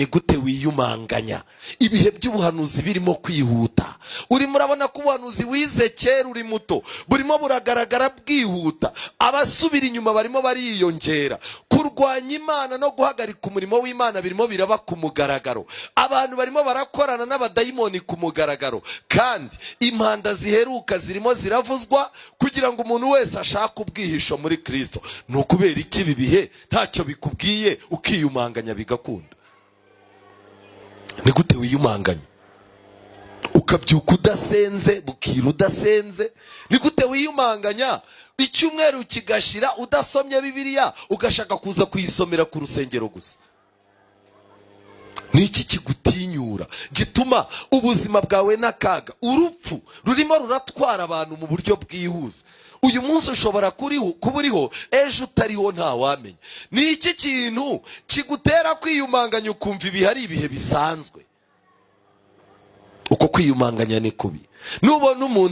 Ni gute wiyumanganya ibihe by'ubuhanuzi birimo kwihuta? Urimo urabona ko ubuhanuzi wize kera uri muto burimo buragaragara bwihuta. Abasubira inyuma barimo bariyongera. Kurwanya Imana no guhagarika umurimo w'Imana birimo biraba ku mugaragaro. Abantu barimo barakorana n'abadayimoni ku mugaragaro, kandi impanda ziheruka zirimo ziravuzwa kugira ngo umuntu wese ashake ubwihisho muri Kirisito. Ni ukubera iki ibi bihe ntacyo bikubwiye, ukiyumanganya bigakunda? Ni gute wiyumanganya ukabyuka udasenze, bukira udasenze? Ni gute wiyumanganya icyumweru kigashira udasomye Bibiliya, ugashaka kuza kuyisomera ku rusengero gusa? Ni iki kigutinyura gituma ubuzima bwawe n'akaga? Urupfu rurimo ruratwara abantu mu buryo bwihuse. Uyu munsi ushobora kuba uriho, ejo utariho, ntawamenya. Ni iki kintu kigutera kwiyumanganya ukumva ibihe ari ibihe bisanzwe? Uko kwiyumanganya ni kubi. Nubona umuntu